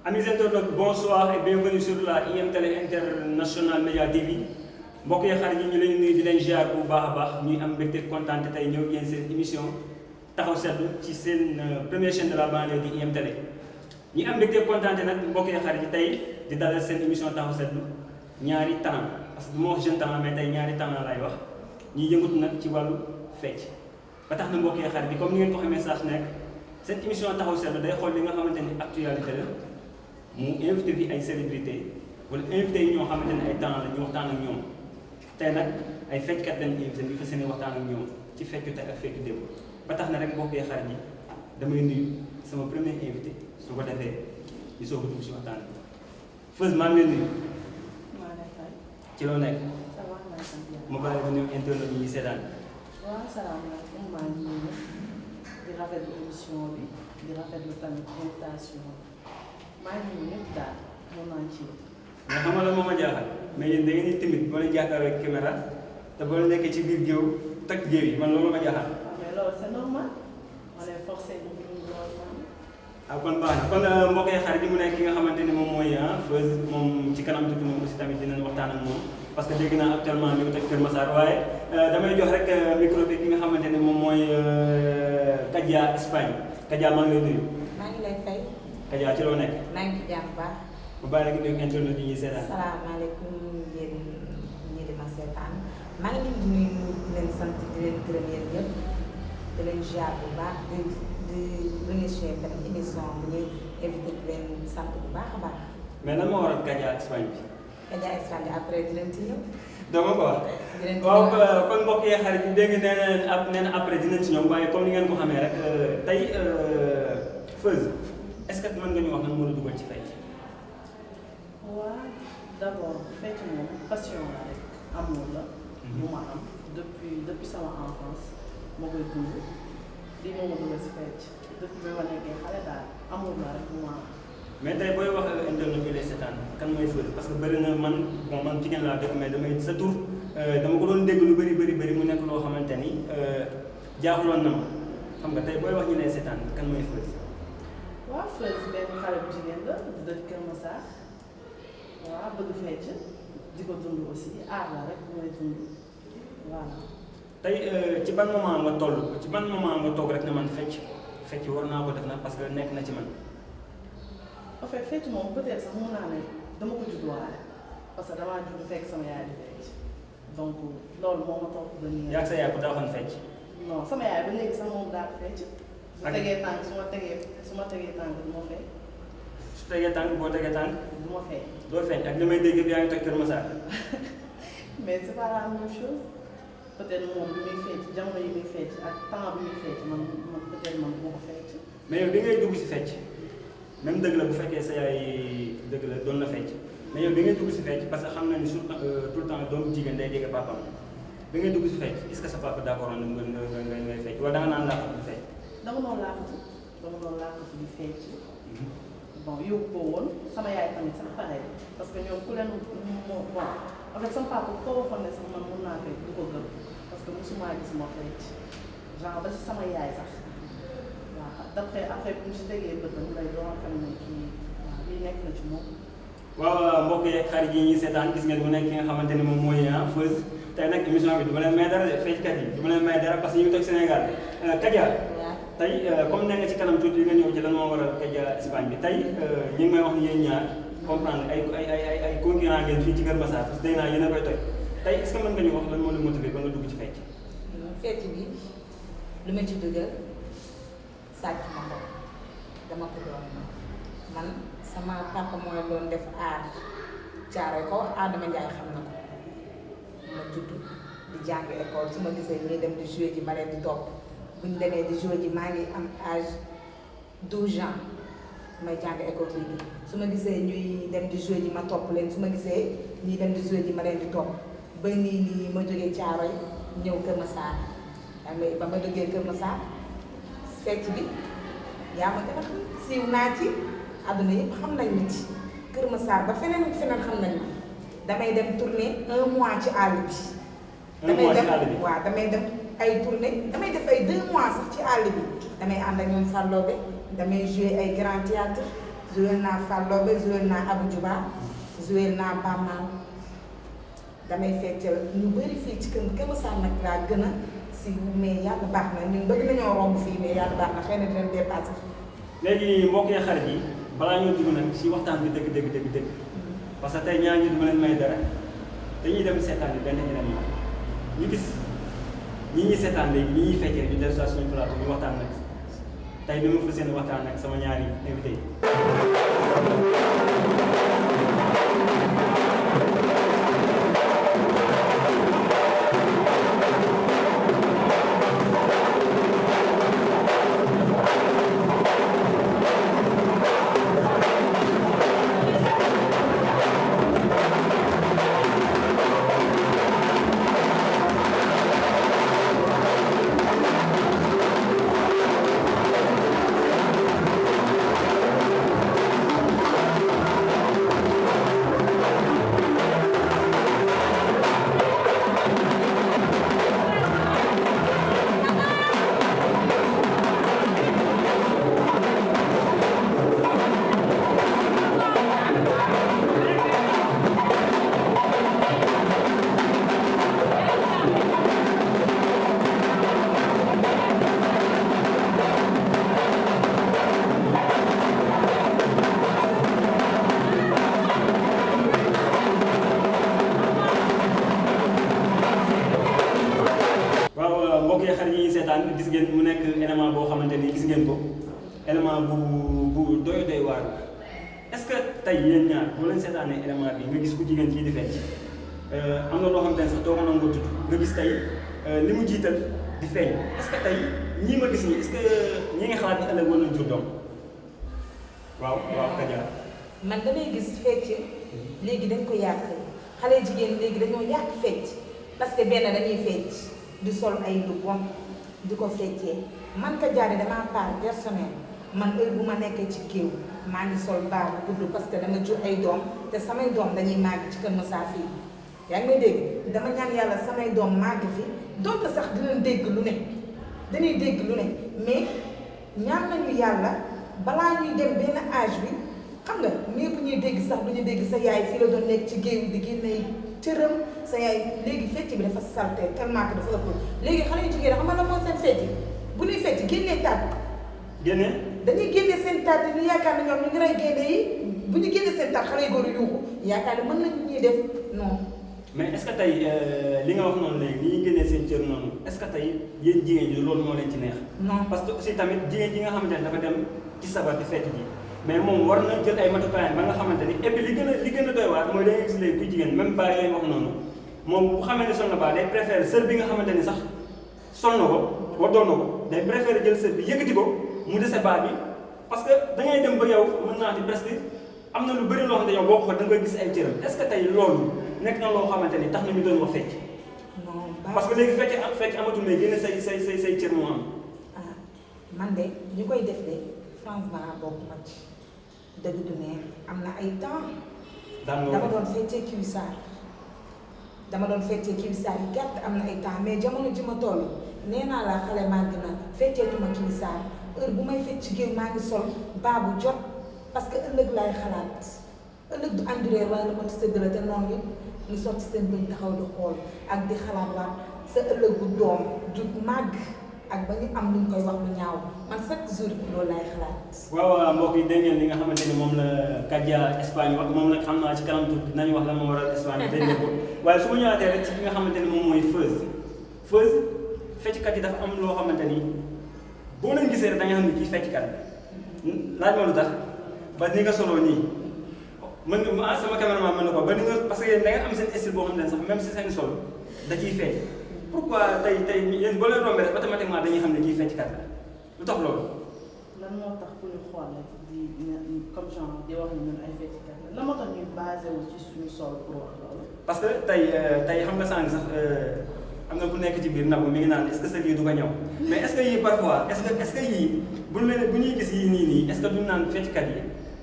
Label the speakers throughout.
Speaker 1: Amis internautes, bonsoir et bienvenue sur la Imtele International Media TV. mbokk yi xarit yi ñu leen nuyu di leen ziar bu baax a baax ñuy am mbégte kontaan tey ñëw yéen seen émission taxaw seetlu ci seen première chaîne de la banlieue di Imtele. ñi am mbégte kontaan nag mbokk yi xarit yi tey di dalal seen émission taxaw seetlu ñaari talent parce que du ma wax jeune talent mais tey ñaari talent laay wax ñuy yëngatu nag ci wàllu fecc. ba tax na mbokk yi xarit yi comme ni ngeen ko xamee saa su nekk seen émission taxaw seetlu day xool li nga xamante ni actualité la. mu invité fi ay célébrité wala invité yi ñoo xamante ne ay talent la ñu waxtaan ak ñoom tey nag ay fecckat lañu invité ñu fas yéene waxtaan ak ñoom ci feccu tey ak feccu démb ba tax na rek mbokk yi xarit yi damay nuyu sama premier invité su ko defee ñu soog a dugg si waxtaan bi Feuz maa ngi lay nuyu.
Speaker 2: maa ngi lay fay.
Speaker 1: ci loo nekk.
Speaker 2: ça va maa ngi sant yàlla.
Speaker 1: ma bàyyi ko nuyu internet yi ñuy seetaan.
Speaker 2: waaw salaamaaleykum maa ngi nuyu di rafetlu émission bi di rafetlu tamit invitation bi. maa ngi nuyu ñëpp daal mën naa ci.
Speaker 1: mais xam nga lan moo ma jaaxal mais yéen da ngeen di timide boo leen jàkkaarloo ak caméra te boo leen nekkee ci biir géew toj géew yi man loolu ma jaaxal.
Speaker 2: waaw mais loolu c'est normal on est forcé de ñu loolu.
Speaker 1: ah kon baax na kon mbokk yi xarit yi mu nekk ki nga xamante ni moom mooy Feuz moom ci kanam tuuti moom aussi tamit dinañ waxtaan ak moom parce que dégg naa actuellement mi ngi toj Kër Massar waaye damay jox rek micro bi ki nga xamante ni moom mooy Kaja Espagne Kaja maa ngi lay nuyu.
Speaker 3: maa ngi lay fay.
Speaker 1: Kaja ci loo nekk.
Speaker 3: maa ngi ci jàmm baax.
Speaker 1: bu bàyyi rek nuyu internet yi ñuy seetaan.
Speaker 3: salaamaaleykum yéen ñi di ma seetaan maa ngi leen di nuyu di leen sant di leen gërëm yéen ñëpp di leen ziar bu baax di remercier tamit émission bi ñuy invité di leen sant bu baax a baax.
Speaker 1: mais lan moo waral Kaja Espagne bi.
Speaker 3: Kaja Espagne bi après di leen ci ñëw.
Speaker 1: dama ko wax.
Speaker 3: di leen ci
Speaker 1: waaw
Speaker 3: ñëw
Speaker 1: kon mbokk yi xarit yi dégg nga nee na après dinañ ci ñëw waaye comme ni ngeen ko xamee rek tey Feuz est-ce que mën nga ñu wax lan moo la dugal ci fecc.
Speaker 2: waaw d'abord fecc moom passion la rek amour la. bu ma am depuis sama enfance ma koy dund lii moo ma dugal si fecc depuis bi ma nekkee xale daal amour la rek bu ma am.
Speaker 1: mais tey booy wax internet bi lay seetaan kan mooy Feuz parce que bëri na man bon man jigéen laa dëkk mais damay sa tur dama ko doon dégg lu bëri mu nekk loo xamante ni jaaxaloon na ma xam nga tey booy wax ñu lay seetaan kan mooy Feuz.
Speaker 2: waaw Feuz benn xale bu jigéen la dëkk Kër Massar waaw bëgg fecc di ko dund aussi aar la rek mooy dund voilà.
Speaker 1: tey ci ban moment nga toll ci ban moment nga toog rek ne man fecc war naa ko def na parce que nekk na ci man.
Speaker 2: en fait fecc moom peut-être sax mun naa ne dama ko judduwaale parce que damaa judd fekk sama yaay di fecc donc loolu moo ma topp ba nii.
Speaker 1: yaa sa yaay ku daaxoon fecc.
Speaker 2: non sama yaay ba léegi sax moom daal fecc. su tegee tànk su ma tegee tànk du ma fecc.
Speaker 1: su tegee tànk boo tegee tànk.
Speaker 2: du ma fecc.
Speaker 1: doo fecc ak li may dégg yaa ngi toj Kër Massar.
Speaker 2: mais c'est pas la même chose peut-être moom bi muy fecc jamono yi muy fecc ak temps bi muy fecc man peut-être man du ma ko fecc.
Speaker 1: mais yow bi ngay dugg si fecc même dëgg la bu fekkee sa yaay dëgg la doon na fecc mais yow bi ngay dugg si fecc parce que xam na ni tout le temps doomu jigéen day jege papaam bi ngay dugg si fecc est-ce que sa papa d'accord na ngay fecc wala da nga naan laa du fecc.
Speaker 2: dama doon laaxatu di fecc. bon yóbbu ko woon sama yaay tamit sax pareil parce que ñoom ku leen bon en fait sama papa ko waxoon ne sax man mun naa fecc du ko gëm parce que musuma gis ma fecc genre ba si sama yaay sax waaw d'après après bu ñu si tegee bëtam lay doon xam ne kii waaw lii nekk na ci moom.
Speaker 1: waaw mbokk yeeg xarit yi ñuy seetaan gis ngeen mu nekk ki nga xamante ni moom mooy Feuz tey nag émission bi du ma leen may dara de fecckat yi du ma leen may dara parce que ñu ngi toog Sénégal Kaja. tey comme ne nga ci kanam tuuti nga ñëw ci lan moo waral Kaja Espagne bi tey ñu ngi may wax ni yéen ñaar comprendre ay concurrent ngeen fii ci Kër Massar parce que dégg naa yéen a koy toj tey est-ce que mën nga ñu wax lan moo la motivé ba nga dugg ci fecc.
Speaker 3: fecc bi lu ma ci dugal sàcc ma ko dama ko doon man sama papa mooy doon def aar caare ko Adama Ndiaye xam na ko ma judd di jàng école su ma gisee ñuy dem di jouer ji ma leen di topp bu ñu demee di jouer ji maa ngi am âge 12 ans may jàng école bi su ma gisee ñuy dem di jouer ji ma topp leen su ma gisee ñuy dem di jouer ji ma leen di topp ba nii ma jógee Caaroy ñëw Kër Massar ba ma jógee Kër Massar fecc bi yaa ma gën a xam siiw naa ci àdduna yëpp xam nañ ma ci Kër Massar ba feneen ak feneen xam nañ ma damay dem tourner 1 mois ci àll bi.
Speaker 1: 1 mois ci àll bi
Speaker 3: waaw damay dem ay tournée damay def ay 2 mois sax ci àll bi damay ànd ak ñoom Fallobe damay jouer ay grand théâtre jouer naa Fallobe jouer naa Abou Djouba jouer naa Bamal damay feccal ñu bëri fii ci Kër Masar nag laa gën a si mais yàlla baax na ñun bëgg nañoo romb fii mais yàlla baax na xëy na dinañ dépassé.
Speaker 1: léegi mbokk yi xarit yi balaa ñoo dugg nag si waxtaan bi dëgg parce que tey ñaar ñi duma leen may dara dañuy dem seetaan bi benn élément ñu gis ñi ñuy seetaan léegi ñi ñuy fekkee ñu def saa suñu plateau ñu waxtaan nag tey dama fas yéene waxtaan nag sama ñaari invité yi. gis ngeen mu nekk élément boo xamante ni gis ngeen ko élément bu doy waar est-ce que tey yéen ñaar boo leen seetaanee élément bi nga gis ku jigéen ci di fecc am na loo xamante ne sax doo ko nangoo tudd nga gis tey li mu jiital di feeñ est-ce que tey ñii ma gis nii est-ce que ñi nga xalaat ni ëllëg war nañ jur doom waaw Kaja.
Speaker 3: man damay gis fecc léegi dañ ko yàq xale jigéen léegi dañoo yàq fecc parce que benn dañuy fecc di sol ay lu bon di ko feccee man Kaja damaa part personnel man heure bu ma nekkee ci géew maa ngi sol baax bu gudd parce que dama jur ay doom te samay doom dañuy màgg ci Kër Moussa fii yaa ngi may dégg dama ñaan yàlla samay doom màgg fi donte sax dinañ dégg lu ne dañuy dégg lu ne mais ñaan nañu yàlla balaa ñuy dem benn âge bi xam nga mais bu ñuy dégg sax du ñu dégg sa yaay fii la doon nekk ci géew di génne cëram sa yaay léegi fecc bi dafa salté tellement que dafa ëpp léegi xale yu jigéen xam nga la moo seen fecc bu ñuy fecc génnee taat
Speaker 1: génne
Speaker 3: dañuy génne seen taat ñu yaakaar ne ñoom ñu ngi rey génne yi bu ñu génne seen taat xale yu góor yuuxu yaakaar ne mën nañu ñuy def non.
Speaker 1: mais est-ce que tey li nga wax noonu léegi li ñuy génnee seen cër noonu est-ce que tey yéen jigéen ñi loolu moo leen ci neex.
Speaker 3: non
Speaker 1: parce que aussi tamit jigéen ji nga xamante ne dafa dem ci sabar di fecc ji mais moom war na jël ay matukaayam ba nga xamante ni et puis li gën a doy waar mooy da ngay gis léegi kuy jigéen même baa yooyu wax noonu moom bu xamee ne sol na baa day préféré sër bi nga xamante ni sax sol na ko waddoo na ko day préféré jël sër bi yëkkati ko mu dese baa bi parce que da ngay dem ba yow mën naa di presque am na lu bëri loo xamante yow boo ko xool da nga koy gis ay cëram est-ce que tey loolu nekk na loo xamante ni tax na ñu doon wax fecc.
Speaker 3: non
Speaker 1: parce que léegi fecc amatul mais génne say cër moo am.
Speaker 3: ah man de ñu koy def de franchement bokk ma ci dëgg du neex am na ay temps. dama doon feccee kiwisaar yi gàtt am na ay temps mais jamono ji ma toll nee naa la xale màgg na fecceetuma kiwisaar heure bu may fecc ci géew maa ngi sol baabu jot parce que ëllëg laay xalaat ëllëg du andureer wala la ma ci sëgg la te noonu yëpp ñu sotti seen bëñ taxaw di xool ak di xalaat waat sa ëllëgu doom du màgg ak ba ñu am lu ñu koy wax lu ñaaw man chaque jour loolu laay xalaat.
Speaker 1: waaw mbokk yi dégg ngeen li nga xamante ni moom la Kaja Espagne wax moom nag xam naa ci kanam tuuti dinañu wax la moo waral Espagne dégg ngeen ko waaye su ma ñëwaatee rek ci ki nga xamante ni moom mooy Feuz fecckat yi dafa am loo xamante ni boo leen gisee rek da nga xam ne kii fecckat laaj ma lu tax ba ni nga soloo nii mën nga sama cameraman mën na ko ba ni nga parce que yéen da nga am seen style boo xam ne sax même si seen sol da ciy fecc pourquoi tey yéen boo leen rombee rek automatiquement dañuy xam ne kii fecckat la lu tax loolu.
Speaker 2: lan moo tax ku ñu xool rek di comme genre di wax ni ñun ay fecckat la lan moo tax ñuy basé wu ci suñu sol pour wax loolu.
Speaker 1: parce que tey xam nga sànq sax am na ku nekk ci biir nabu mi ngi naan est-ce que sa lii du ko ñëw mais est-ce que yii parfois est-ce que yii bu ñuy gis yii nii est-ce que duñu naan fecckat yi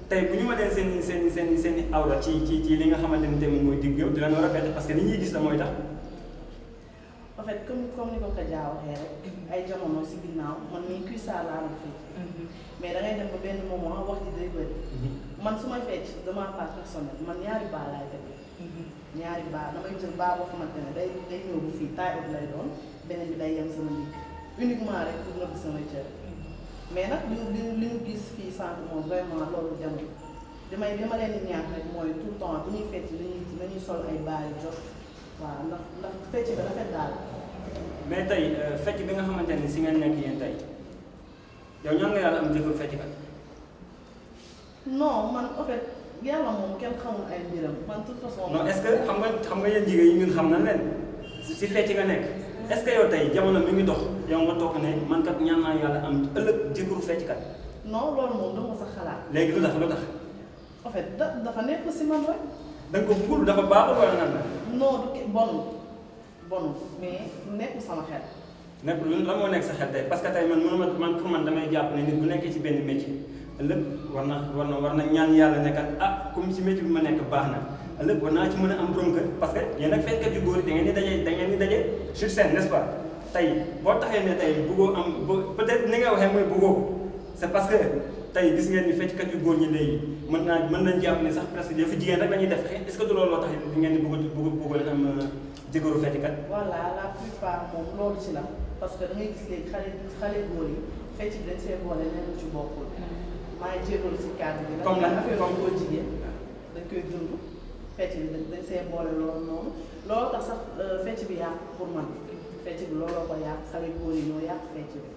Speaker 1: tey bu ñu wanee seen awra ci li nga xamante ni tamit mooy digg yow dinañ war a fecc parce que li ñuy gis la mooy tax.
Speaker 2: en fait comme ni ko Kaja waxee rek ay jamono si ginnaaw man mii kuy saa laa doon fecc mais da ngay dem ba benn moment wax ji day bëri man su may fecc dama part personnel man ñaari baa laay def ñaari baa damay jël baa boo xamante ne day ñëw bu fii taille haute lay doon beneen bi day yem sama ndigg uniquement rek pour nëbb samay cër mais nag li ñu gis fii sànq moom vraiment loolu demul li ma leen di ñaax rek mooy tout le temps bu ñuy fecc dañuy sol ay baa yu jot waaw ndax fecc bi rafet daal.
Speaker 1: mais tey fecc bi nga xamante ni si ngeen nekk yéen tey yow ñaan nga yàlla am jëkkër fecc kat.
Speaker 2: non man en fait yàlla moom kenn xamul ay mbiram man toute façon.
Speaker 1: non est-ce que xam nga yéen jigéen yi ñun xam na leen si fecc nga nekk est-ce que yow tey jamono mi ngi dox yow nga toog ne man kat ñaan naa yàlla am ëllëg jëkkëru fecc kat.
Speaker 2: non loolu moom dama sa xalaat.
Speaker 1: léegi lu tax.
Speaker 2: en fait dafa nekk si man rek.
Speaker 1: da nga ko bëggul dafa baaxul wala nan la.
Speaker 2: non du bonul mais nekkul sama xel.
Speaker 1: nekkul lan moo nekk sa xel tey parce que tey man pour man damay jàpp ne nit bu nekkee ci benn métier ëllëg war na ñaan yàlla ne kat ah comme ci métier bi ma nekk baax na ëllëg war naa ci mën a am borom kër parce que yéen ak fecckat yu góor yi da ngeen di daje sur scène n'est-ce pas tey boo taxee ne tey bëggoo am peut-être ni nga waxee mooy bëggoo c'est parce que tey gis ngeen ni fecckat yu góor ñi léegi mën nañ jàpp ne sax presque dafa jigéen rek la ñuy def est-ce que du looloo tax di ngeen di bëgg am jëkkëru fecckat.
Speaker 2: voilà la plupart moom loolu ci la parce que da ngay gis léegi xale góor yi fecc bi dañ see boole leen ci bokkul. maa ngi jégalu ci kàddu gi.
Speaker 1: comme lan
Speaker 2: affaire bi góor jigéen dañ koy dund fecc bi dañ see boole loolu noonu looloo tax sax fecc bi yàq pour man fecc bi looloo ko yàq xale góor yi ñoo yàq fecc bi.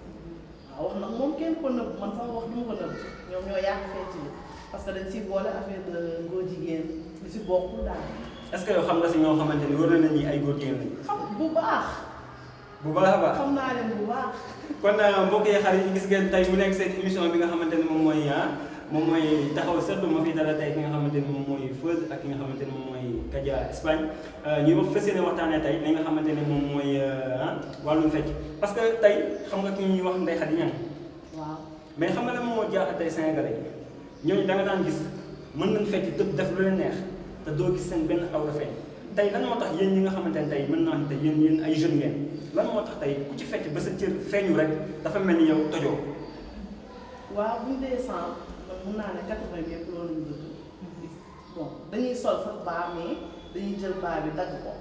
Speaker 2: waaw wax nag moom kenn ko nëbb man sama wax du ma ko nëbb ñoom ñoo yàq fecc bi parce que dañ si boole affaire de góor jigéen li si bokkul daal.
Speaker 1: est-ce que yow xam nga si ñoo xamante ni war na ñi ay góor jigéen lañu.
Speaker 2: xam bu baax.
Speaker 1: bu baax a baax
Speaker 2: xam naa leen bu baax.
Speaker 1: kon mbokk yi xarit yi gis ngeen tey mu nekk seen émission bi nga xamante ni moom mooy taxaw seetlu ma fi dara tey ki nga xamante ni moom mooy Feuz ak ki nga xamante ni moom mooy Kaja Espagne ñuy wax fas yéene waxtaanee tey li nga xamante ni moom mooy wàllum fecc parce que tey xam nga ki ñuy wax Ndeye Khady Niang.
Speaker 2: waaw
Speaker 1: mais xam nga lan moo jaaxal tey Sénégalais ñooñu da nga daan gis mën nañ fecc dëpp def lu leen neex te doo gis seen benn awra feeñ tey lan moo tax yéen ñi nga xamante ne tey mën naa tey yéen ay jeunes ngeen lan moo tax tey ku ci fecc ba sa cër feeñu rek dafa mel ni yow tojoo.
Speaker 2: waaw bu ñu dee sànq man mun naa ne 80 yëpp loolu lañ bëgg bon dañuy sol sax baa mais dañuy jël baa bi dagg ko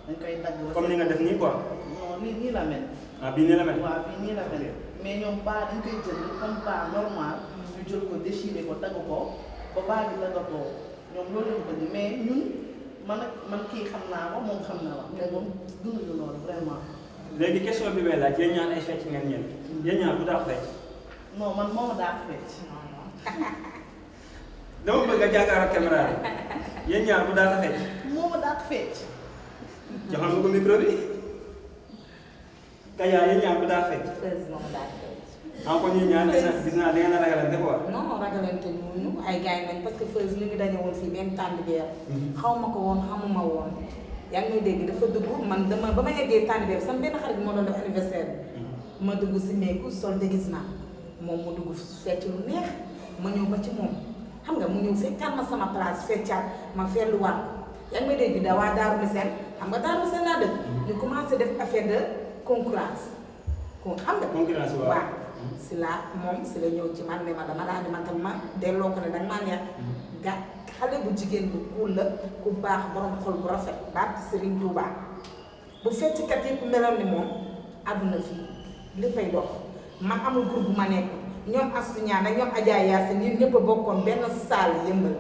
Speaker 2: dañ koy dagg.
Speaker 1: comme ni nga def nii quoi.
Speaker 2: non nii la mel.
Speaker 1: ah bii nii la mel.
Speaker 2: waaw bii nii la mel mais ñoom baa dañ koy jël comme baa normal ñu jël ko déchiré ko dagg ko ba baa bi daggatoo ñoom loolu lañ bëgg mais ñun man kii xam naa ko moom xam na la mais moom dunduñu loolu vraiment.
Speaker 1: léegi question bi may laaj yéen ñaar ay fecc ngeen yéen ñaar bu daax fecc.
Speaker 2: non man moo ma daax fecc.
Speaker 1: dama bëgg a jàkkaar ak caméra bi yéen ñaar bu daax fecc.
Speaker 2: moo ma daax fecc.
Speaker 1: joxal ma ko micro bi. Kaja yéen ñaar bu daax fecc.
Speaker 3: Feuz moo ma daax fecc.
Speaker 1: encore ñun ñaar gis naa da ngeen a ragalante quoi.
Speaker 3: non ragalante ñu ay gars yi nañ parce que Feuz mi ngi daje woon fii benn tànn biir xaw ma ko woon xamuma woon yaa ngi may dégg dafa dugg man dama ba ma yeggee tànn biir sama benn xarit moo doon def anniversaire bi ma dugg si meeku sol déguisement moom mu dugg fecc lu neex ma ñëw ba ci moom xam nga mu ñëw feccaat ma sama place feccaat ma felluwaat yaa ngi may dégg da waa Daaru Miseen xam nga Daaru Miseen laa dëkk ñu commencé def affaire de concurrence xam nga
Speaker 1: concurrence waaw.
Speaker 3: si la moom si la ñëw ci man ne ma dama daal di man tam ma delloo ko ne danga maa neex ga xale bu jigéen bu kuul la ku baax borom xol bu rafet barke Serigne Touba bu fecckat yëpp meloon ni moom àdduna fii léppay dox man amul groupe bu ma nekk ñoom Astou Niane ak ñoom Adja Yacine ñun ñëpp a bokkoon benn salle Yëmbal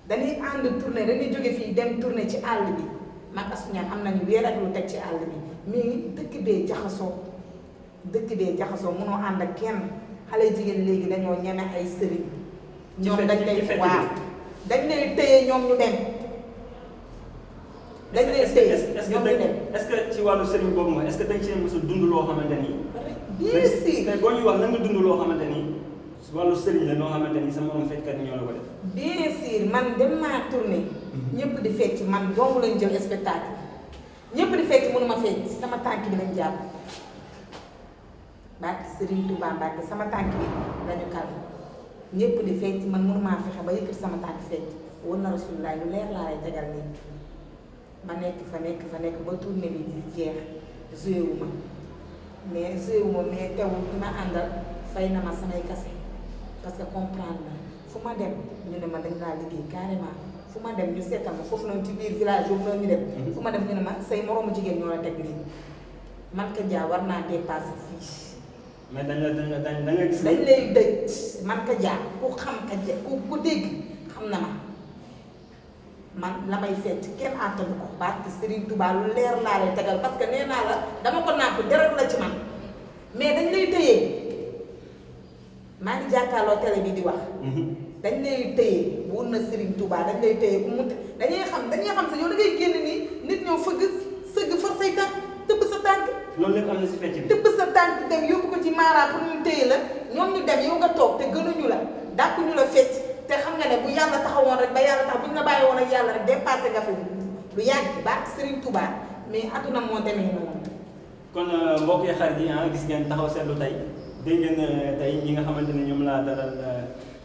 Speaker 3: dañuy ànd tournée dañuy jóge fii dem tournée ci àll bi man Astou Niane am nañu weer ak lu teg ci àll bi mais dëkk bee jaxasoo mënoo ànd ak kenn xale jigéen léegi dañoo ñeme ay sëriñ ñoom dañ lay waaw dañ lay téye ñoom ñu dem dañ lay téye ñoom ñu dem
Speaker 1: est-ce que ci wàllu sëriñ boobu nga est-ce que dañ cee mos a dund loo xamante ni
Speaker 3: bien sûr
Speaker 1: tey boo ñuy wax na nga dund loo xamante ni wàllu sëriñ la loo xamante ni sa morom fecckat ñoo la ko def
Speaker 3: bien sûr man dem naa tournée ñëpp di fecc man doomu lañ jël spectacle ñëpp di fecc mënuma fecc sama tànk bi lañ jàpp barke Serigne Touba Mbacke sama tànk bi lañu kal ñëpp di fecc man mënumaa fexe ba yëkkati sama tànk fecc war na Rasulullah lu leer laa lay tegal nii ma nekk ba tournée bi di jeex joué wu ma mais teewul bi ma àndal fay na ma samay kase parce que comprendre na fu ma dem ñu ne ma dañ laa liggéey carrément fu ma dem ñu seetal ma foofu noonu ci biir village boobu noonu ñu dem fu ma dem ñu ne ma say moroomu jigéen ñoo la teg lii man ka jaa war naa dépassé fii.
Speaker 1: mais da nga gis.
Speaker 3: dañ lay dëj man ka jaa ku xam ka ja ku dégg xam na ma man la may fecc kenn àttalu ko barke Serigne Touba lu leer laa lay tegal parce que nee naa la dama ko nàmp deret la ci man mais dañ lay tëyee maa ngi jàkkaarloo télé bi di wax. dañ lay tëyee wóor na Serigne Touba dañ lay tëyee ku mu dañuy xam sa yow da ngay génn nii nit ñëw fëgg sëgg for say tànk tëbb sa tànk.
Speaker 1: loolu lépp am na si fecc bi.
Speaker 3: tëbb sa tànk dem yóbbu ko ci maara pour ñu téye la ñoom ñu dem yow nga toog te gënuñu la dàkkuñu la fecc te xam nga ne bu yàlla taxawoon rek ba yàlla tax buñ la bàyyi woon ak yàlla rek dépassé nga fi lu yàgg ba Serigne Touba mais atuna moo demee noonu.
Speaker 1: kon mbokk yi xarit yi gis ngeen taxaw seetlu tey dégg ngeen tey ñi nga xamante ne ñoom laa dalal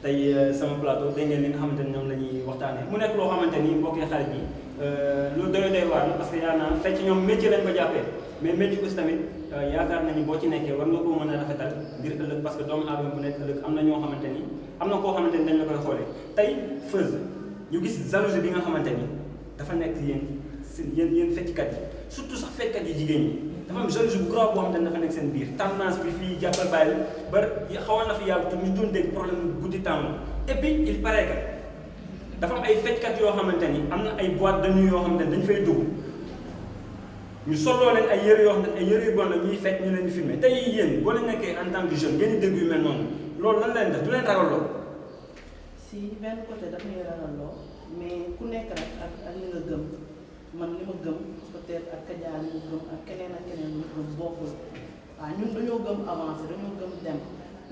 Speaker 1: tey sama plateau dégg ngeen li nga xamante ne ñoom la ñuy waxtaanee mu nekk loo xamante ni mbokk yi xarit yi lu doy waar la parce que yaa naa fecc ñoom métier lañ ko jàppee mais métier aussi tamit yaakaar nañu boo ci nekkee war nga koo mën a rafetal ngir ëllëg parce que doomu aadama bu nekk ëllëg am na ñoo xamante ni am na koo xamante ni dañ la koy xoolee tey Feuz ñu gis jalousie bi nga xamante ni dafa nekk yéen fecckat yi surtout sax fecckat yi jigéen ñi dafa am jalousie bu grave boo xamante ni dafa nekk seen biir tendance bi fii jàppal bàyyi ba xawoon na fi yàlla te ñu doon dégg problème guddi temps et puis il paraît que dafa am ay fecckat yoo xamante ni am na ay boîte de nuit yoo xamante ni dañ fay dugg ñu solloo leen ay yëre yoo xam ne ay yëre yu bon la ñuy fekk ñu leen di filmer tey yéen boo leen nekkee en tant que jeune ngeen di dégg yu mel noonu loolu lan leen def du leen ragal loolu.
Speaker 2: si benn côté daf ñuy ragalloo mais ku nekk rek ak li nga gëm man li ma gëm peut-être ak Kaja li ma gëm ak keneen li ma gëm bokkul waaw ñun dañoo gëm avancé dañoo gëm dem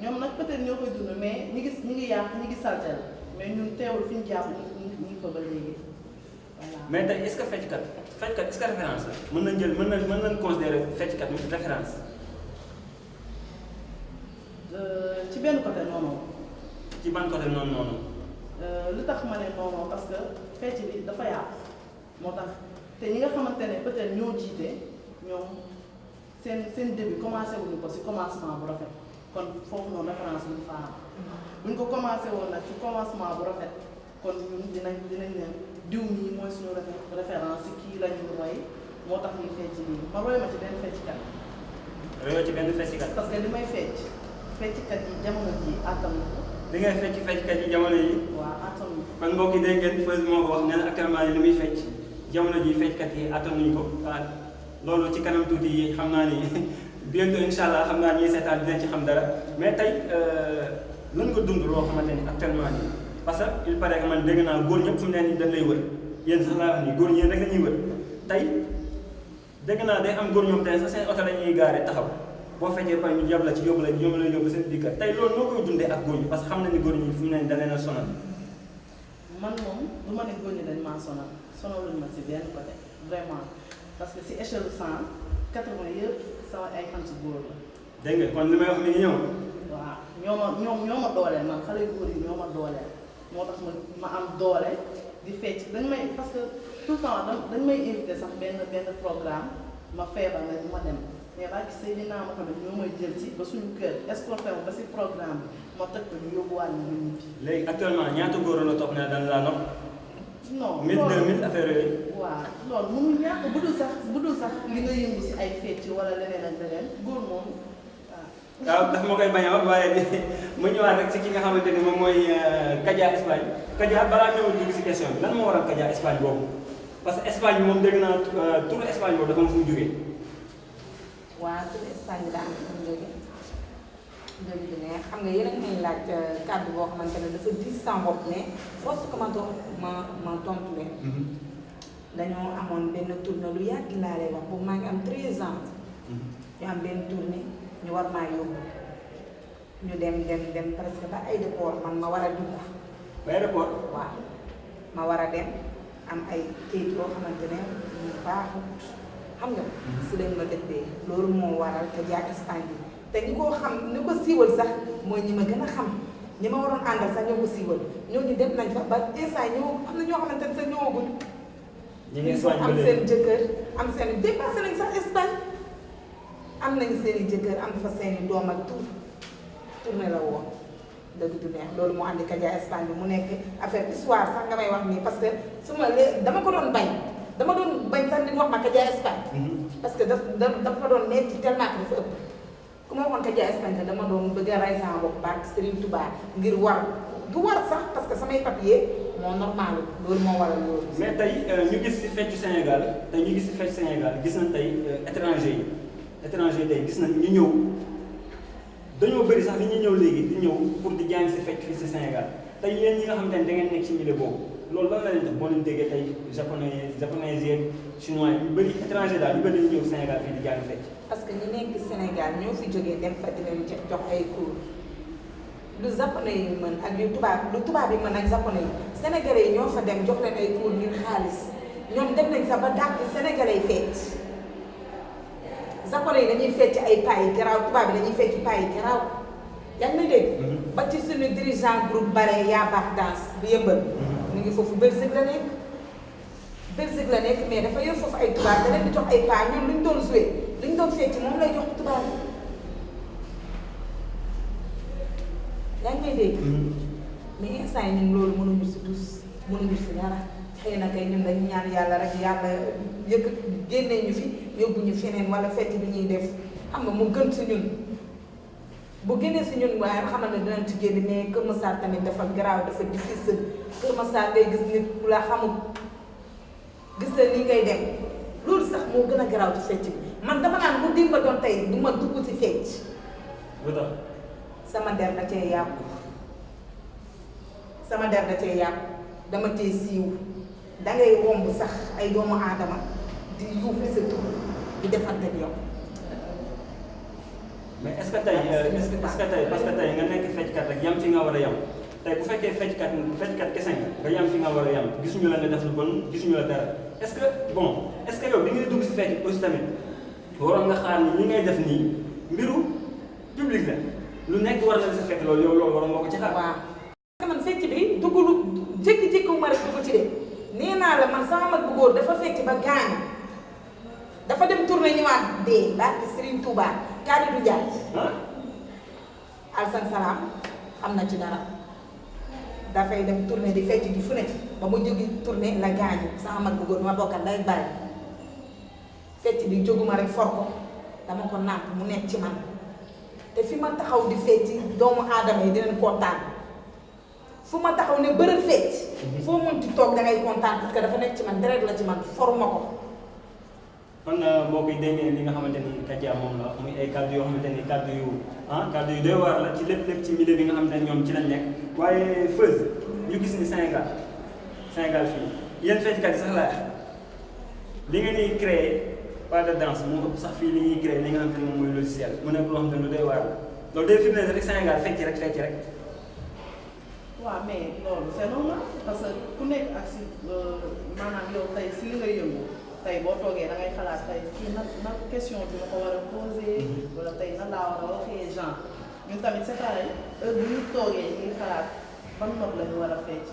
Speaker 2: ñoom nag peut-être ñoo koy dund mais ñi ngi yàq ñi ngi saltel mais ñun teewul fi ñu jàpp ñi ngi fa ba léegi voilà.
Speaker 1: mais tey est-ce que fecckat est-ce que référence la mën nañ considérer fecckat mi référence.
Speaker 2: ci benn côté noonu.
Speaker 1: ci ban côté noonu.
Speaker 2: lu tax ma ne noonu parce que fecc bi dafa yàqu moo tax te ñi nga xamante ne peut-être ñoo jiite ñoom seen début commencé wuñu ko ci commencement bu rafet kon foofu noonu référence bu ñu fa am buñ ko commencé woon nag ci commencement bu rafet kon ñun dinañ ne diw mii mooy suñu référence ci kii la ñu roy moo tax ñuy fecc nii ma roy ma ci benn fecckat.
Speaker 1: royoo ci benn fecckat.
Speaker 2: parce que li may fecckat yi jamono ji àttan na ko.
Speaker 1: li ngay fecckat yi jamono yi.
Speaker 2: waaw àttan na ko.
Speaker 1: kon mbokk yi dégg ngeen Feuz moo ko wax nee na actuellement li muy fecc jamono ji fecckat yi attanuñu ko waaw loolu ci kanam tuuti yi xam naa ni bientôt incha allah xam naa ñuy seetaan dinañ ci xam dara mais tey lan nga dund loo xamante ni actuellement nii parce que il paraît que man dégg naa góor ñëpp fu mu ne nii dañ lay wër yéen sax laa wax nii góor ñi rek la ñuy wër tey dégg naa day am góor ñoom tey sax seen oto la ñuy gaare taxaw boo fekkee ba ñu jàpp la ci yóbbu seen biir kër tey loolu noo koy dundee ak góor ñi parce que xam na ni góor ñi fu mu ne nii da leen a sonal.
Speaker 2: man moom du ma ne góor ñi dañ maa sonaluñ ma si benn côté vraiment parce que si échelle 180 yëpp sama ay fan si góor la.
Speaker 1: dégg nga kon li may wax mi ngi ñëw.
Speaker 2: waaw ñoo ma dooleel man xale góor yi ñoo ma dooleel moo tax ma am doole di fecc dañ may parce que tout le temps dañ may invité sax benn programme ma feebar nga du ma dem mais ba gis Seydina Mohamed ñoo may jël si ba suñu kër escorté wu ba si programme bi ma tëj ko ñu yóbbuwaat ñu ñibbi.
Speaker 1: léegi actuellement ñaata góor la topp ne dañ laa nopp.
Speaker 2: non
Speaker 1: 1000 2000 affaire yooyu.
Speaker 2: waaw loolu mënul ñàkk bu dul sax li nga yëngu si ay fecc wala leneen ak leneen góor moom
Speaker 1: waaw daf ma koy bañ a wax waaye mu ñëwaat rek si ki nga xamante ni moom mooy Kaja Espagne Kaja balaa ñëw dugg si question bi lan moo waral Kaja Espagne boobu parce que Espagne bi moom dégg naa turu Espagne boobu dafa am fu mu jógee.
Speaker 3: waaw turu Espagne bi daa am fu mu jógee bi ne xam nga yéen a ngi laaj kàddu boo xamante ne dafa diis sama bopp ne force que ma tontu leen. dañoo amoon benn tournée lu yàgg laa lay wax boobu maa ngi am 13 ans. ñu am benn tournée ñu war maa yóbbu ñu dem presque ba aéroport man ma war a dugg.
Speaker 1: ba aéroport.
Speaker 3: waaw ma war a dem am ay kayit yoo xamante ne mu baaxut xam nga. si lañ ma dëppee loolu moo waral te jaar Espagne bi te ñi ko xam ni ko siiwal sax mooy ñi ma gën a xam ñi ma waroon àndal sax ñoo ko siiwal ñooñu dem nañ fa ba instant ñoo am na ñoo xamante ne sax ñëwaguñ.
Speaker 1: ñu ngi
Speaker 3: ils ont
Speaker 1: Espagne
Speaker 3: am
Speaker 1: ba
Speaker 3: seen
Speaker 1: léegi.
Speaker 3: jëkkër am seen dépassé nañ sax Espagne am nañ seen i jëkkër am fa seen i doom ak tout tourné la woon dëgg du neex loolu moo andi Kaja Espagne bi mu nekk affaire histoire sax nga may wax nii parce que su ma dama ko doon bañ sax nit wax ma Kaja Espagne parce que dafa doon metti tellement que dafa ëpp ku ma waxoon Kaja Espagne te dama doon bëgg a rey sama bopp barke Serigne Touba ngir war du war sax parce que samay papier moo normal loolu moo waral loolu.
Speaker 1: mais tey ñu gis ci feccu Sénégal gis nañ tey étranger tey gis nañ ñu ñëw dañoo bëri sax li ñuy ñëw léegi di ñëw pour di jàng si fecc fii si Sénégal tey yéen ñi nga xamante ne da ngeen nekk ci milieu boobu loolu lan la leen def boo leen déggee tey japonais yeeg chinois yi ñu bëri étranger daal ñu bëri dañu ñëw Sénégal fii di jàng fecc.
Speaker 3: parce que ñi nekk Sénégal ñoo fi jógee dem fa di leen jox ay cours lu japonais yi mën ak lu tubaab yi mën ak japonais yi sénégalais yi ñoo fa dem jox leen ay cours ngir xaalis ñoom dem nañ sax ba dàq sénégalais yi fecc japonais yi dañuy fecc ay paa yi garaaw tubaab yi dañuy fecc paa yi garaaw yaa ngi may dégg. ba ci suñu dirigeant groupe bare yaa baax danse bi yëmbal mu ngi foofu Belgique la nekk mais dafa yor foofu ay tubaab da leen di jox ay paa ñun luñ doon joué luñ doon fecc moom lay jox tubaab yi yaa ngi may dégg. mais instant yi ñun loolu mënuñu si dus mënuñu si dara xëy na kay ñun dañu ñaan yàlla rek yàlla yëkk génnee ñu fi yóbbu ñu feneen wala fecc bi ñuy def xam nga mu gën si ñun bu génnee si ñun waaye xamal ne dinañ ci génn mais Kër Massar tamit dafa garaaw dafa difficile Kër Massar ngay gis nit ku la xamul gis na ni ngay dem loolu sax moo gën a garaaw ci fecc bi man dama naan bu dimba doon tey du ma dugg ci fecc sama der da cee yàqu dama cee siiw dangay romb sax ay doomu aadama di yuuxu sa tur di defante ak yow.
Speaker 1: mais est-ce que tey parce que tey nga nekk fecckat rek yam fi nga war a yam tey bu fekkee fecckat kese nga yam fi nga war a yam gisuñu la nga def lu bon gisuñu la dara est-ce que yow bi ngay dugg si fecc aussi tamit waroon nga xaar ni li ngay def nii mbiru public la lu nekk war na la sa fekk loolu yow loolu waroon nga ko ci xaar.
Speaker 3: waaw parce que man fecc bi duggalu jékki-jékki wu ma rek dugg ci de nee naa la man sama mag bu góor dafa fecc ba gaañu dafa dem tournée ñëwaat dee barke Serigne Touba Kalidou Ndiaye. Alsan Salaam xam na ci dara dafay dem tournée di fecc di fu ne ba mu jógi tournée la gaañu sama mag bu góor ma bokkal day bari fecc bi jóguma rek for ko dama ko nàmp mu nekk ci man te fi ma taxaw di fecc doomu aadama yi dinañ kontaan fu ma taxaw ne bërëb fecc foo mënti toog dangay kontaan parce que dafa nekk ci man deret la ci man foruma ko.
Speaker 1: kon mbokk yi dégg ngeen li nga xamante ni Kaja moom la muy ay kàddu yoo xamante ni kàddu yu doy waar la ci lépp ci milieu bi nga xamante ne ñoom ci lañ nekk waaye Feuz ñu gis ni Sénégal fii yéen fecckat yi sax laa li ngeen di créé pas de danse moo ëpp sax fii li ñuy créé li nga xamante ni moom mooy logiciel mu nekk loo xamante ni lu doy waar la loolu day firndeel rek Sénégal fecc rek.
Speaker 2: waaw mais loolu c'est normal parce que ku nekk ak si maanaam yow tey si li ngay yëngu tey boo toogee da ngay xalaat tey kii na question bi ma ko war a poser wala tey nan laa war a waxee genre ñun tamit c'est pareil heure bu ñu toogee ñu ngi xalaat ban note la ñu war a fecc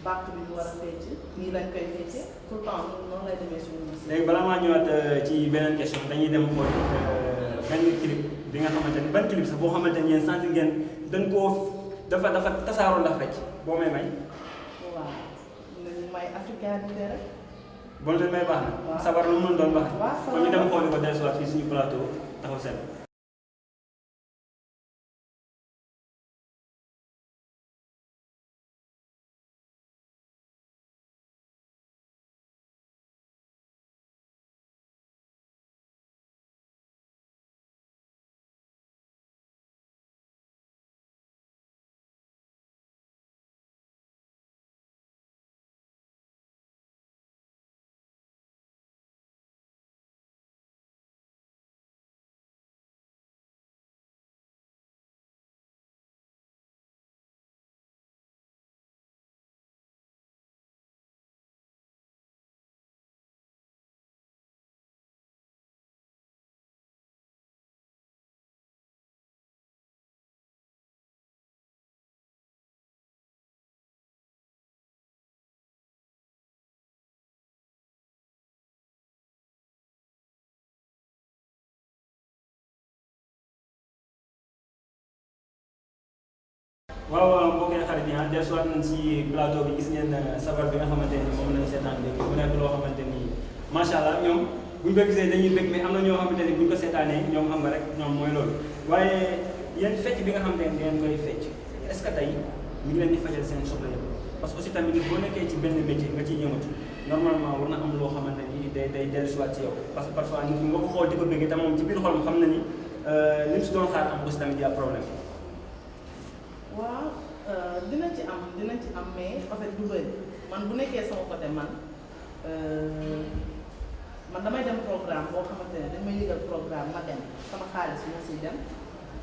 Speaker 2: bàq bi ñu war a fecc nii lañ koy fecce tout le temps noonu lay demee suñu musique.
Speaker 1: léegi balaa maa ñëwaat ci beneen question dañuy dem xool benn clip bi nga xamante ni ban clip sax boo xamante ni yéen sant ngeen dañ koo dafa tasaaroo ndax fecc boo may may.
Speaker 2: waaw nañu may africanité rek.
Speaker 1: bon leen may baax na. sabar lu mu mën doon baax.
Speaker 2: waaw
Speaker 1: kon ñu dem xooli ko dellusiwaat fii suñu plateau taxaw seen. waaw mbokk yi xarit yi ah dellusiwaat nañ si plateau bi gis ngeen sabar bi nga xamante ni moom lañ seetaan léegi mu nekk loo xamante ni macha allah ñoom buñ ko gisee dañuy bëgg mais am na ñoo xamante ni buñ ko seetaanee ñoom xam nga rek ñoom mooy loolu waaye yéen fecc bi nga xamante ni ngeen koy fecc est-ce que tey mi ngi leen di fajal seen soxla yëpp parce que aussi tamit boo nekkee ci benn métier nga ciy yëngatu normalement war na am loo xamante ni day dellusiwaat ci yow parce que parfois nit ñi nga ko xool di ko bëgg te moom ci biir xolam xam na ni li mu si doon xaar am aussi tamit y a problème.
Speaker 2: waaw dina ci am mais en fait du bëri man bu nekkee sama côté man damay dem programme boo xamante ne dañ may yëgal programme ma dem sama xaalis moo siy dem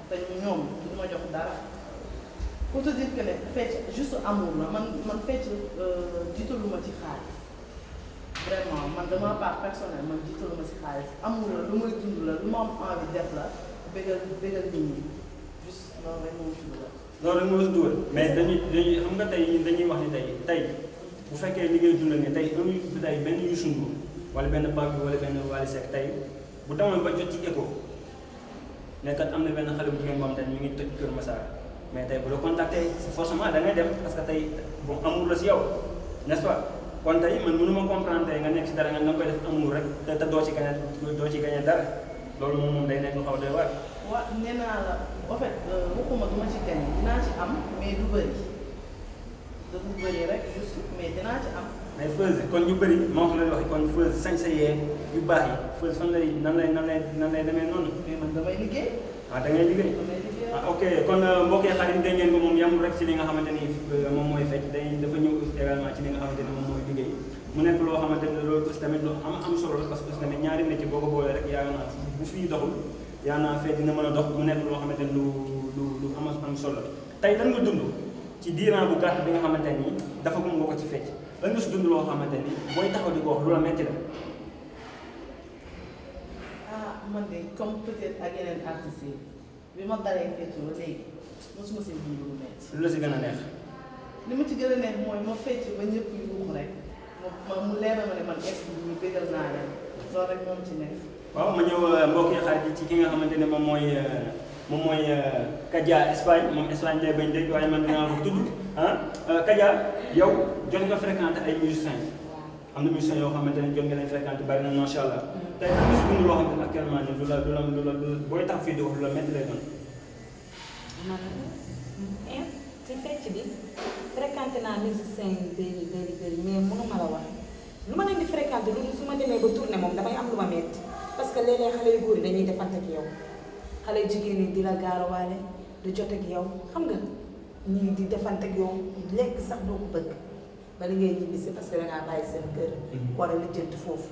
Speaker 2: te ñoom du ma jox dara pour te dire que ne fecc juste amour la man fecc jiitaluma ci xaalis vraiment man de ma part personnelle man jiitaluma ci xaalis amour la lu may dund la lu ma am envie def la bégal nit ñi juste loolu rek moo ci dugal.
Speaker 1: loolu rek moo si dugal mais dañuy xam nga tey dañuy wax ni tey bu fekkee liggéey dund nga tey benn Youssou Ndour wala benn Pape bi wala benn Wally Seck tey bu demoon ba jot ci écho nekkat am na benn xale bu jigéen boo xam te mi ngi toj Kër Massar mais tey bu la contacté forcément da ngay dem parce que tey bon amour la si yow n'est-ce pas kon tey man mënu ma comprendre tey nga nekk si dara nga koy def amour rek te doo ci gagné dara loolu moom day nekk lu xaw a doy waar.
Speaker 2: waaw nee naa la en fait waxuma du ma ci gagné dinaa ci am mais du bëri da du bëri rek juste mais dinaa ci am.
Speaker 1: mais Feuz kon ñu bëri moo xam ne wax kon Feuz sañ-sa yee yu baax yi Feuz fan lay nan lay demee noonu.
Speaker 2: mais man damay liggéey.
Speaker 1: ah da ngay liggéey. ah ok kon mbokk yi xarit dégg ngeen ko moom yamul rek ci li nga xamante ni moom mooy fecc dafa ñëw également ci li nga xamante ni moom mooy liggéey mu nekk loo xamante ni loolu aussi tamit lu am solo la parce que aussi tamit ñaari métier boo ko boolee rek yaa naa bu fii doxul yaa naa fee dina mën a dox mu nekk loo xamante ni lu am solo la tey lan nga dund ci diiran bu gàtt bi nga xamante ni dafa gum nga ko ci fecc lan nga si dund loo xamante ni booy taxaw di ko wax lu la metti la.
Speaker 2: ah man de comme peut-être ak yeneen artistes yi bi ma dalee fecc ba léegi mosuma si dund lu metti.
Speaker 1: lu la si gën a neex.
Speaker 2: li ma ci gën a neex mooy ma fecc ba ñëpp yu ruux rek mu leer na ma ne man est ñu bégal naa leen loolu rek moom ci nekk.
Speaker 1: waaw ma ñëw mbokk yi xarit ci ki nga xamante ne moom mooy Kadia Espagne moom Espagne lay bañ dégg waaye man dinaa ko tudd Kadia yow jot nga fréquenté ay musiciens am na musiciens yoo xamante ne jot nga leen fréquenté bari na macha allah tey am na si dund loo xamante ne actuellement nii lu la booy tax fii di wax lu la métti lay doon.
Speaker 3: man ci fecc bi fréquenté naa musiciens yu bëri mais mënuma la wax lu ma leen di fréquenté lu su ma demee ba tourné moom damay am lu ma métti parce que léeg-léeg xale yu góor yi dañuy defante ak yow xale yu jigéen ñi di la gaarawaale di jot ak yow xam nga ñii di defante ak yow lekk sax doo ko bëgg bala ngay ñibbisi parce que dangaa bàyyi seen kër war a lijjanti foofu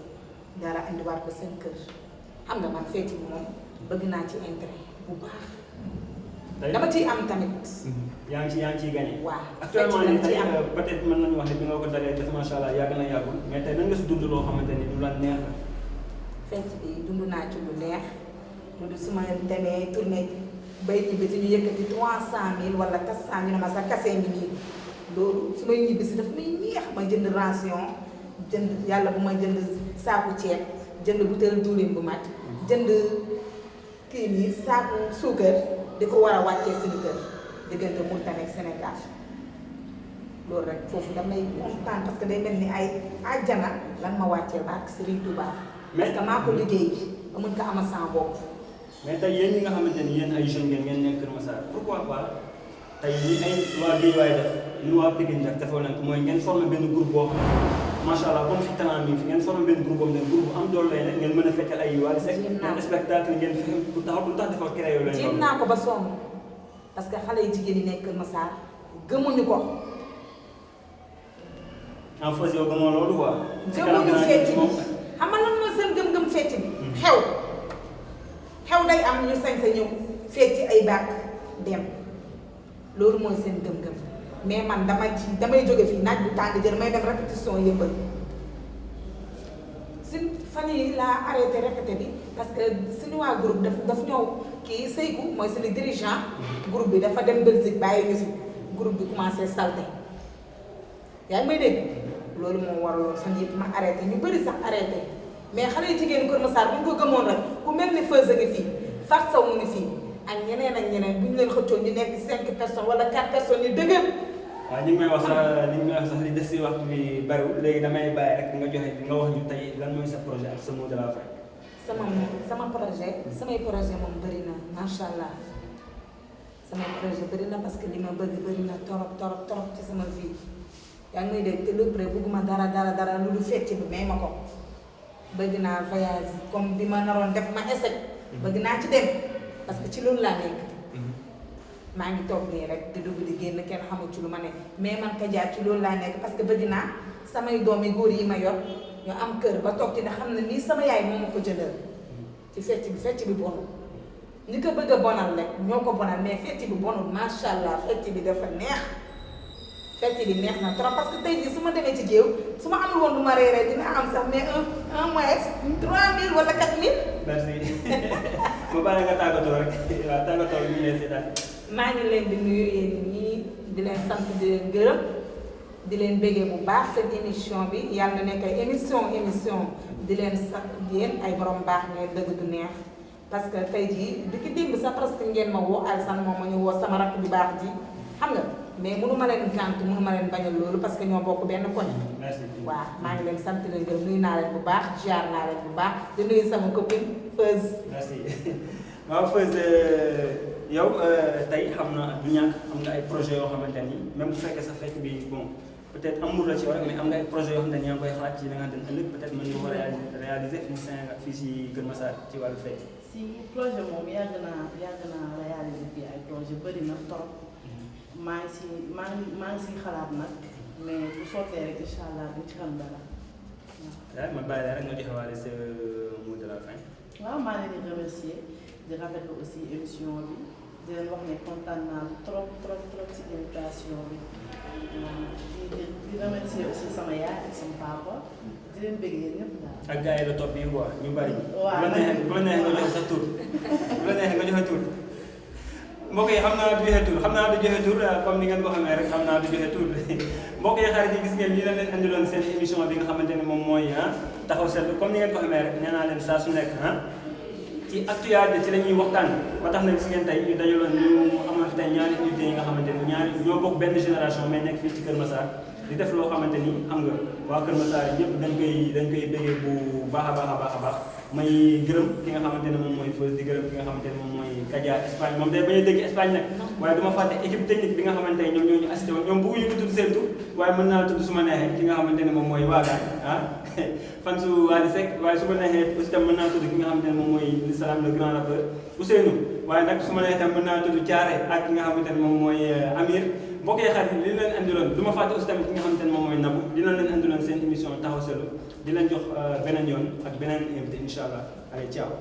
Speaker 3: dara indiwaat ko seen kër xam nga man fecc bi moom bëgg naa ci intérêt bu baax dama ciy am tamit.
Speaker 1: yaa ngi ciy gagné.
Speaker 3: waaw
Speaker 1: actuellement nii tey peut-être mën nañu wax ne bi nga ko dalee def macha allah yàgg na yàggul mais tey nan nga si dund loo xamante ni du la neex la.
Speaker 3: fecc bi dund naa ci lu neex lu du su ma demee tournée bay ñibbi si ñu yëkkati 300000 wala 400 ñu ne ma sa kase ngi nii loolu su may ñibbi si daf may neex ma jënd ration jënd yàlla bu ma jënd saaku ceeb jënd butéel diwlin bu mat jënd kii nii saaku suukar di ko war a wàccee suñu kër diggante Mauritanie ak Sénégal loolu rek foofu damay kontaan parce que day mel ni ay àjjana lan ma wàccee ba ak Serigne Touba. parce que maa ko liggéey ba mën ko amal sama bopp.
Speaker 1: mais tey yéen ñi nga xamante ni yéen ay jeunes ngeen nekk Kër Massar pourquoi pas tey li ay waa Guédiawaye def li waa Pikine def defoo nañ ko mooy ngeen formé benn groupe boo xam ne macha allah comme fi talent bi fi ngeen formé benn groupe boobu ne groupe bu am doole lay nekk ngeen mën a feccal ay Wally Seck ngeen spectacle ngeen fexe pour tax defal créé leen loolu.
Speaker 3: jéem naa ko ba sonn parce que xale yu jigéen yi nekk Kër Massar gëmuñu ko.
Speaker 1: en fait yow gëmoo loolu quoi.
Speaker 3: gëmuñu fecc bi xam nga lan mooy seen gëm-gëm fecc bi. xew day am ñu sañ sa ñëw fecc ay bàkk dem loolu mooy seen gëm-gëm mais man damay jóge fii naaj bu tàng jër may def répétition yëmbal si fan yi laa arrêté répété bi parce que suñu waa groupe daf ñëw kii Seykou mooy suñu dirigeant groupe bi dafa dem Belgique bàyyi ñu fi groupe bi commencé salté yaa ngi may dégg loolu moo waraloon fan yëpp ma arrêté ñu bëri sax arrêté mais xale yu jigéen Kër Massar bu ñu ko gëmoon rek ku mel ni Feuz a ngi fii Fatou Sow mu ngi fii ak ñeneen bu ñu leen xëccoo ñu nekk 5 personnes wala 4 personnes yu dëgër.
Speaker 1: waaw ñu ngi may wax sax li des si waxtu bi bariwul léegi damay bàyyi rek nga wax ñu tey lan mooy sa projet ak sa mot de la fin.
Speaker 3: sama projet samay projet moom bëri na macha allah samay projet bëri na parce que li ma bëgg bëri na torop ci sama vie yaa ngi may dégg te lépp rek bëgguma dara lu dul fecc bi may ma ko bëgg naa voyage comme bi ma naroon def ma échec bëgg naa ci dem parce que ci loolu laa nekk maa ngi toog nii rek di dugg di génn kenn xamul ci lu ma ne mais man Kaja ci loolu laa nekk parce que bëgg naa samay doomi góor yi ma yor ñu am kër ba toog ci ne xam ne nii sama yaay moo ma ko jëndal ci fecc bi bonul ñi ko bëgg a bonal rek ñoo ko bonal mais fecc bi bonul macha allah fecc bi dafa neex fecc bi neex na trop parce que tey jii su ma demee ci géew su ma amul woon lu ma reeree dina am sax mais un mois 3000 wala 4000.
Speaker 1: merci ma bàyyi nga tàggatoo rek waaw tàggatoo bi ñu leen seetaan.
Speaker 3: maa ngi leen di nuyu yéen ñii di leen sant di leen gërëm di leen béggee bu baax seen émission bi yàlla na nekk ay émission di leen sant yéen ay borom baax ngeen dëgg du neex parce que tey jii di ki démb sax presque ngeen ma woo Alsane moom ma ñu woo sama rakk bi baax ji xam nga mais mënu ma leen gànt mënu ma leen bañal loolu parce que ñoo bokk benn koñ.
Speaker 1: merci
Speaker 3: waaw maa ngi leen sant leen gërëm nuyu naa leen bu baax ziar naa leen bu baax di nuyu sama copine Feuz.
Speaker 1: merci waaw Feuz yow tey xam na du ñàkk am nga ay projet yoo xamante ni même bu fekkee sa fekk bi bon peut-être amul la ci war mais am nga ay projet yoo xamante ni yaa ngi koy xalaat ci li nga xamante ni ëllëg peut-être mën nga ko réaliser fii si Kër Massar ci wàllu fekk.
Speaker 2: si projet moom yàgg naa réaliser fii ay projet bëri na trop maa ngi si xalaat nag mais bu sottee rek incha allah du ci xam dara
Speaker 1: waaw. ma bàyyi la rek nga joxewaale sa mot de la fin.
Speaker 2: waaw maa leen di remercier di rafetlu aussi émission bi di leen wax ne kontaan naa trop si invitation bi di remercier aussi sama yaay ak sama papa di leen bëggee ñëpp daal.
Speaker 1: ak gars yi la topp yi quoi ñu bari.
Speaker 2: waaw
Speaker 1: bu la neexee nga joxe sa tur bu la neexee nga joxe tur mbokk yi xam naa du joxe tur comme ni ngeen ko xamee rek xam naa du joxe tur mbokk yi xarit yi gis ngeen lii la leen andiloon seen émission bi nga xamante ne moom mooy taxaw seetlu comme ni ngeen ko xamee rek nee naa leen saa su nekk ci actualité ci la ñuy waxtaan ba tax na gis ngeen tey ñu dajaloon ñu amoon fi tey ñaari unité yi nga xamante ni ñoo bokk benn génération mais nekk fii ci Kër Massar di def loo xamante ni xam nga waa Kër Massar yëpp dañ koy bëggee bu baax a baax may gërëm ki nga xamante ne moom mooy Feuz di gërëm ki nga xamante ne moom mooy Kaja Espagne moom day bañ a dégg Espagne nag waaye du ma fàtte équipe technique bi nga xamante ne ñoom ñoo ñu assisté woon ñoom bëgguñu ko tudd seen tur waaye mën naa tudd su ma neexee ki nga xamante ne moom mooy waagaan fan su Wally Seck waaye su ma neexee aussi tam mën naa tudd ki nga xamante ne moom mooy l'islam le grand rappeur Ousseynou waaye nag su ma neexee tam mën naa tudd Thiaré ak ki nga xamante ne moom mooy Amir mbokk yi xarit li leen andiloon du ma fàtte aussi tamit ki nga xamante ne moom mooy Nabou dina leen andiloon seen émission taxaw seetlu di leen jox beneen yoon ak beneen invité incha allah allez ciao.